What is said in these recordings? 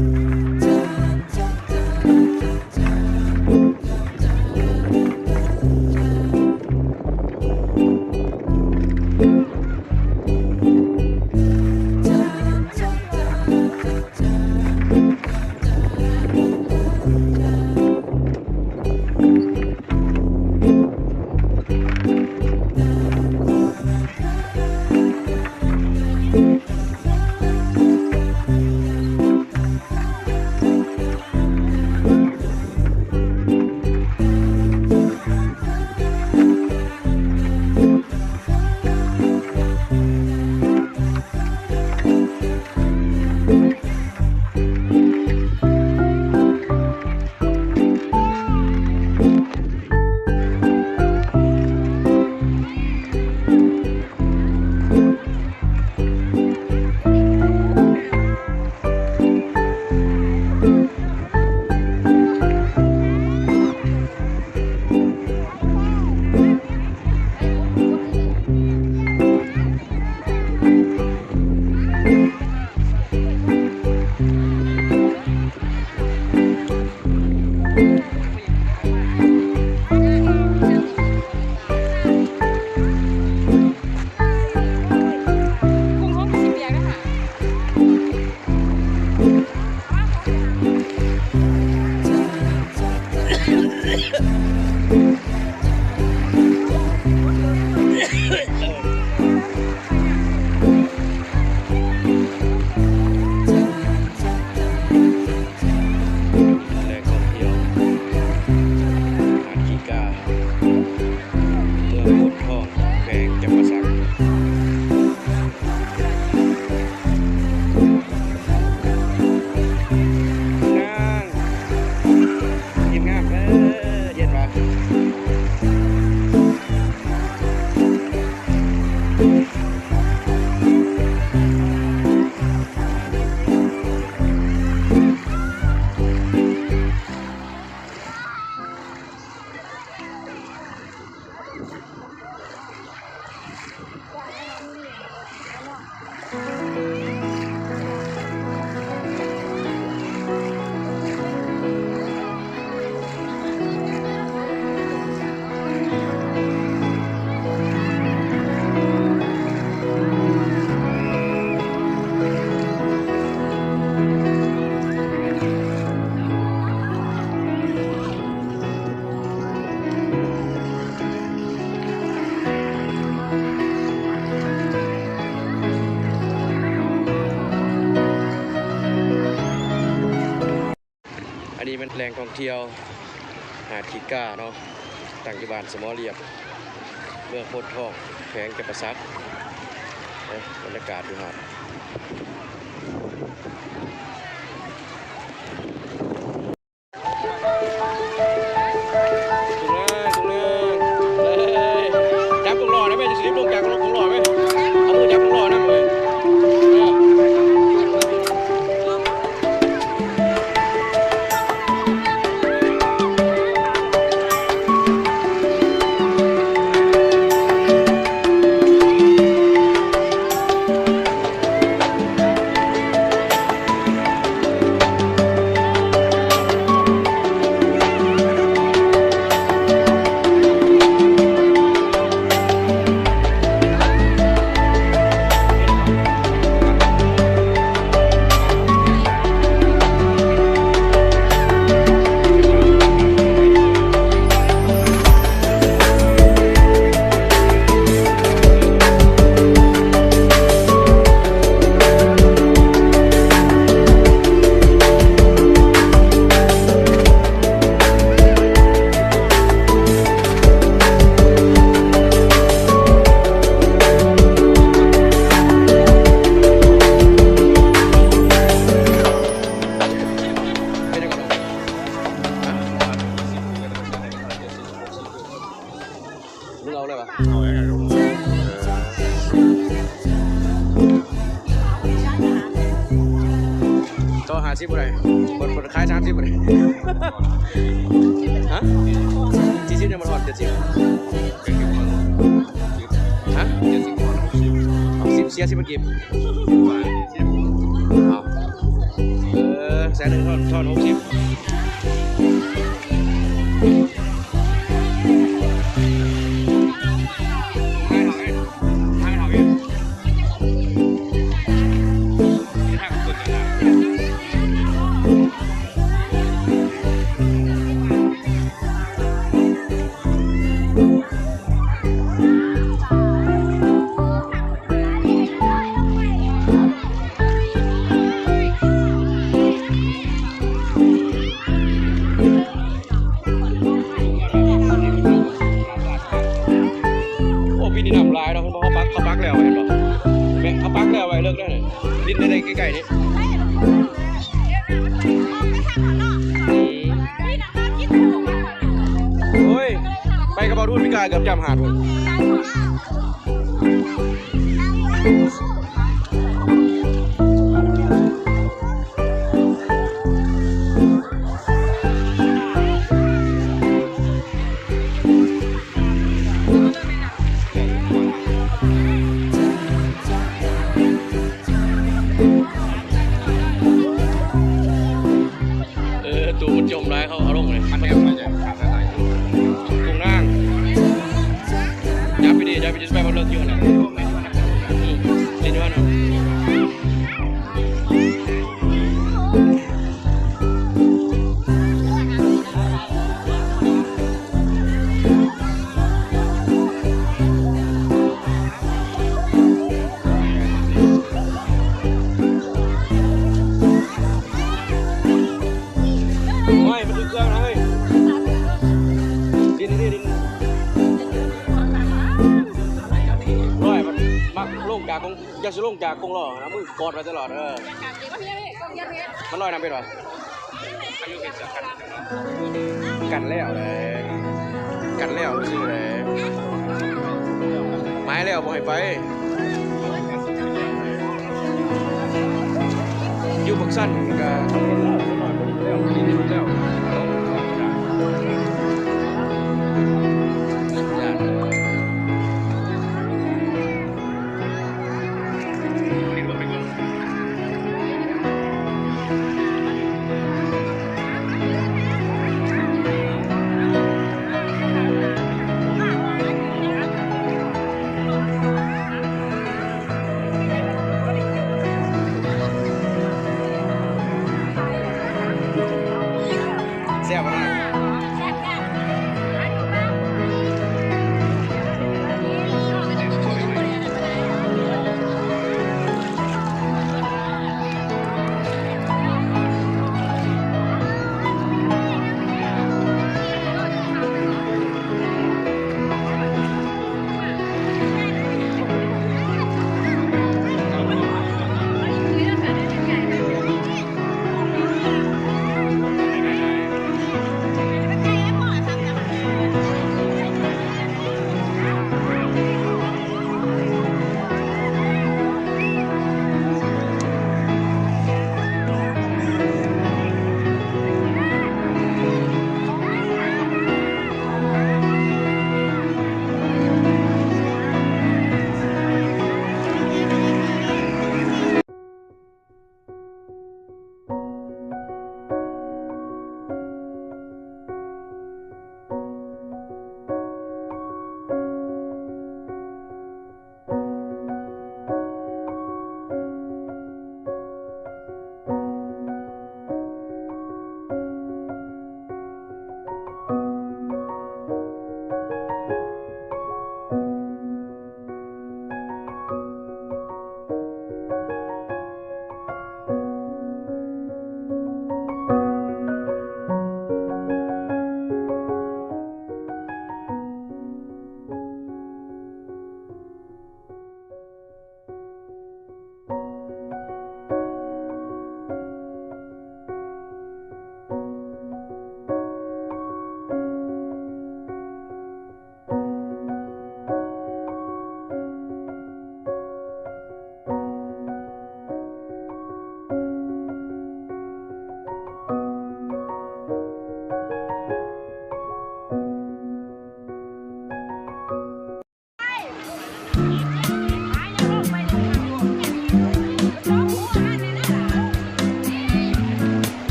ແຫຼ່ງທ່ອງທ່ຽວຫາດຂີ້ກ້າ ເມືອງໂພນທອງ ແຂວງຈຳປາສັກ. ງາມ ທີມງາມເດີ ເຢັນວ່າ. ອັນນີ້ແມ່ນແຫຼ່ງທ່ອງທ່ຽວຫາດຂີ້ກ້າເນາະ ຕັ້ງຢູ່ບ້ານສະໝໍລຽບ ເມືອງໂພນທອງ ແຂວງຈຳປາສັກ. ເອີ ບັນຍາກາດຢູ່ຫາດ. ຕົງເລີຍ ຕົງເລີຍ ເອີຍ ຈັບຕົງລໍ້ນະແມ່ ຈະສະລິບລົງຈາກຕົງລໍ້ແມ່ ເອົາມືຈັບຕົງລໍ້ນຳເອີຍ. ມຶງເອົາເລີຍຫວາ? ເອົາເລີຍ ຕໍ່ຫ້າສິບບໍ່ໄດ້ ເພິ່ນ ເພິ່ນຂາຍສາມສິບບໍ່ໄດ້? ຮະ? ສີ່ສິບຍັງບໍ່ຮອດ ເຈັດສິບ ຮະ? ເຈັດສິບ ເອົາສິບ ເສຍສິບກີບ ເອົາ ເອີ ແສນໜຶ່ງ ທອນ ທອນຫົກສິບ. ໂອ້ ປີນີ້ນ້ຳຫຼາຍເນາະ ເພິ່ນບອກເຂົາປັກ ເຂົາປັກແລ້ວແມ່ນບໍ່? ແມ່ນ ເຂົາປັກແລ້ວໄວ້ເລິກເດ້ ດິນໃດໆໃກ້ໆນີ້. ອືມ ໂອ້ຍ ໄປກັບບ່າວທູນປີກາຍເກືອບຈຳຫາດພຸ້ນ. ເອີ ຕູ້ມັນຈົມຫຼາຍ ເຂົາເອົາລົງເລີຍ. ມັນແນມມາຈາກທາງໃດ? ທົ່ງນາງ. ຈັບໄປດີ ຈັບໄປດີ ໄປບໍ່ເລິກຢູ່ຫັ້ນແຫຼະ. ອືມ ຫຼິ້ນຢູ່ຫັ້ນນະ. ໂອ້ຍ ມັນຖືກເຄື່ອງນະເຮີ້ຍ. ດິນ ດິນ ດິນ. ໂອ້ຍ ມັນມັກລົງຈາກກົງ ຢ່າຊິລົງຈາກກົງລໍ້ນະ ມືກອດໄວ້ຕະຫຼອດ. ເອີ ມັນລອຍນ້ຳເປັນຫວາ? ກັນແລ້ວແຫຼະ ກັນແລ້ວຊື່ແຫຼະ ໝາຍແລ້ວບໍ່ໃຫ້ໄປ. ຢູ່ບັກຊັ້ນກະ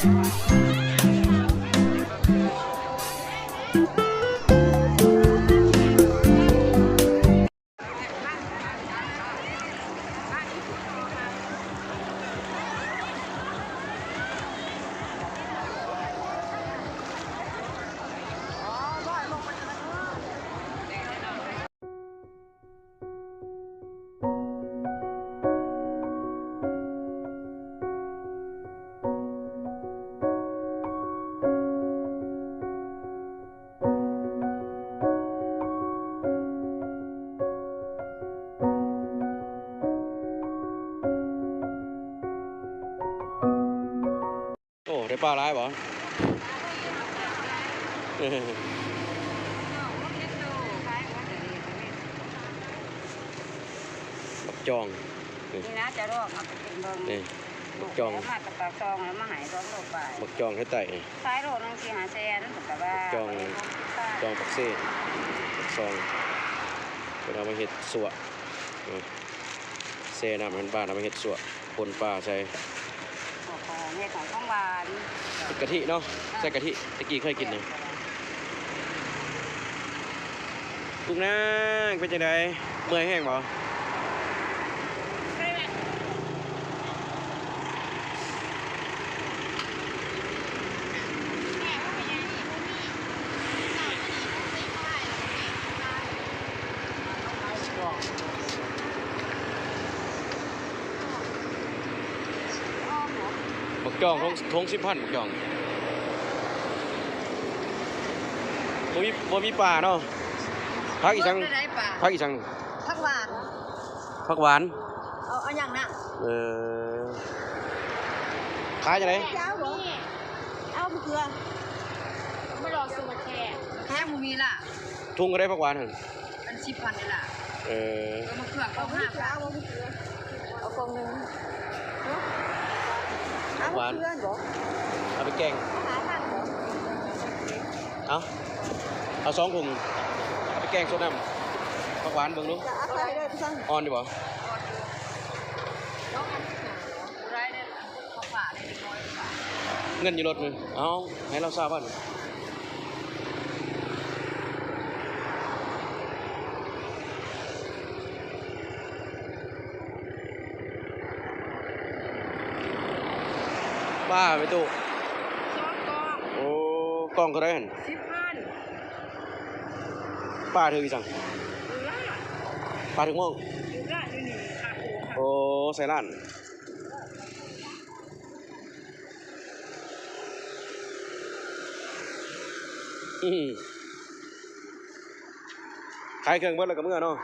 ໂອ້ ໄດ້ປາຫຼາຍບໍ່? ບັກຈອງ ນີ້ນະ ຈະລອກເອົາໄປກິນເບິ່ງ ນີ້ ບັກຈອງ ເອົາມາແຕ່ປາກຊ່ອງ ເອົາມາໃຫ້ສອງໂລປາຍ ບັກຈອງໄທໃຕ້ ຂາຍໂລໜຶ່ງສີ່ຫ້າແສນ ເພິ່ນກໍວ່າ ບັກຈອງ ບັກຈອງປາກເຊ ປາກຊ່ອງ ເພິ່ນເອົາມາເຮັດຊົ່ວ ແຊ່ນ້ຳໃຫ້ມັນບາດ ເອົາມາເຮັດຊົ່ວ ປົນປາໃສ່ ພວກເຮົາເຮັດຂອງ ຂອງຫວານ ເຮັດກະທິເນາະ ອ່າ ໃສ່ກະທິ ແຕ່ກີ້ເຄີຍກິນນະ. ກຸກນາງ ເປັນຈັ່ງໃດ? ເມື່ອຍແຮງບໍ່? ບັກຈອງ ຖົງ ຖົງສິບພັນ ບັກຈອງ ບໍ່ມີ ບໍ່ມີປາເນາະ. ຜັກອີ່ສັງ? ບໍ່ໄດ້ປາ. ຜັກອີ່ສັງ? ຜັກຫວານ. ຜັກຫວານ? ເອົາ ເອົາຫຍັງນະ? ເອີ ຂາຍຈັ່ງໃດ? ເອົາບໍ່? ເອົາມະເຂືອ ມາລອງຊື້ມະແຂງ. ແຂງບໍ່ມີລະ. ຖົງເທົ່າໃດຜັກຫວານຫັ້ນ? ອັນສິບພັນນີ້ລະ. ເອີ ເອົາມະເຂືອ ເອົາມະເຂືອ ເອົາມະເຂືອ ເອົາກ່ອງໜຶ່ງ. ເອົາ ຫວານ ເອົາໄປແກງ ເອົາ ເອົາສອງຖົງ ເອົາໄປແກງສົດນ້ຳ ຜັກຫວານເບິ່ງດູ ອ່ອນຢູ່ບໍ່? ເງິນຢູ່ລົດນີ້ ເອົາ ໃຫ້ລາວຊາວພັນ. ປາແມ່ຕູ້ ສອງກ່ອງ. ໂອ້ ກ່ອງເທົ່າໃດຫັ້ນ? ສິບພັນ. ປາຖືກອີ່ສັງ? ປາຖືກໝ້ອງ. ໂອ້ ໃສ່ລ້ານ. ອື ຂາຍເຄື່ອງເບິດແລ້ວກໍເມືອເນາະ.